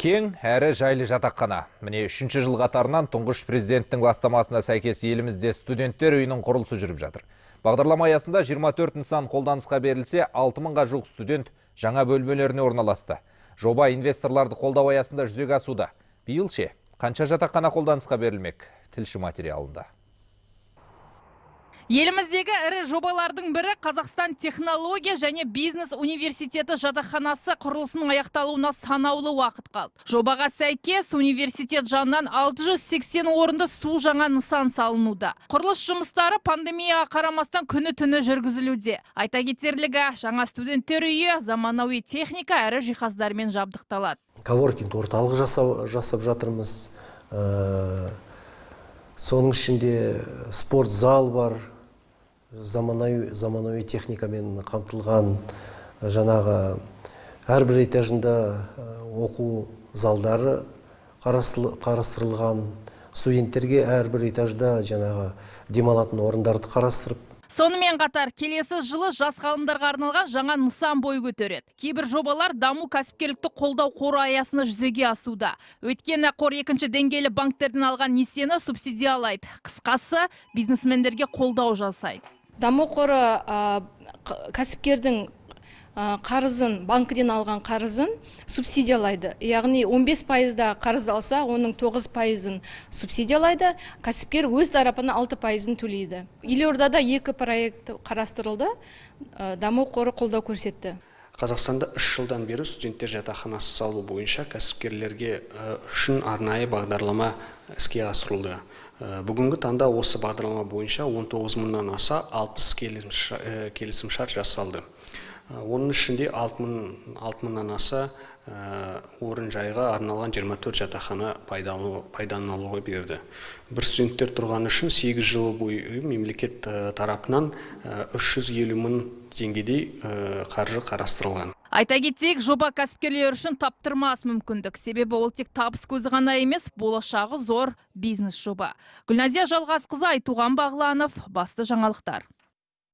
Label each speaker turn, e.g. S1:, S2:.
S1: Кең әрі жайлы жатақхана. Міне, үшінші жыл қатарынан тұңғыш президенттің бастамасына сәйкес елімізде студенттер үйінің құрылысы жүріп жатыр. Бағдарлама аясында 24 нысан қолданысқа берілсе, 6 мыңға жуық студент жаңа бөлмелеріне орналасты. Жоба инвесторларды қолдау аясында жүзеге асуда. Биыл ше, қанша жатақхана қолданысқа берілмек? Тілші материалында.
S2: Еліміздегі ірі жобалардың бірі — Қазақстан технология және бизнес университеті жатақханасы құрылысының аяқталуына санаулы уақыт қалды. Жобаға сәйкес, университет жанынан 680 орынды су жаңа нысан салынуда. Құрылыс жұмыстары пандемияға қарамастан күні түні жүргізілуде. Айта кетерлігі, жаңа студенттер үйі заманауи техника әрі жиһаздармен жабдықталады.
S3: Коворкинг орталық жасап жатырмыз. Соның ішінде спорт зал бар, заманауи техникамен қамтылған, жаңағы әрбір этажында оқу залдары қарастырылған, студенттерге әрбір этажда жаңағы демалатын орындарды қарастырып.
S2: Сонымен қатар келесі жылы жас ғалымдарға арналған жаңа нысан бой көтереді. Кейбір жобалар Даму кәсіпкерлікті қолдау қоры аясында жүзеге асуда. Өйткені қор екінші деңгейлі банктерден алған несиені субсидиялайды. Қысқасы, бизнесмендерге қолдау жасайды.
S4: Даму қоры кәсіпкердің қарызын, банкіден алған қарызын субсидиялайды. Яғни 15%-да қарыз алса, оның 9%-ын субсидиялайды, кәсіпкер өз тарапынан 6%-ын төлейді. Елордада екі проект қарастырылды, Даму қоры қолдау көрсетті.
S5: Қазақстанда 3 жылдан бері студенттер жатақханасы салу бойынша кәсіпкерлерге үшін арнайы бағдарлама іске асырылды. Бүгінгі таңда осы бағдарлама бойынша 19 мыңнан аса 60 келісімшарт жасалды. Оның ішінде 6 мыңнан аса орын жайға арналған 24 жатақхана пайдаланылуға берді. Бір студенттер тұрғаны үшін 8 жыл бойы мемлекет тарапынан 350 мың теңгедей қаржы қарастырылған.
S2: Айта кетейік, жоба кәсіпкерлер үшін таптырмас мүмкіндік. Себебі ол тек табыс көзі ғана емес, болашағы зор бизнес жоба. Гүлназия Жалғасқызы, Айтуған Бағланов, басты жаңалықтар.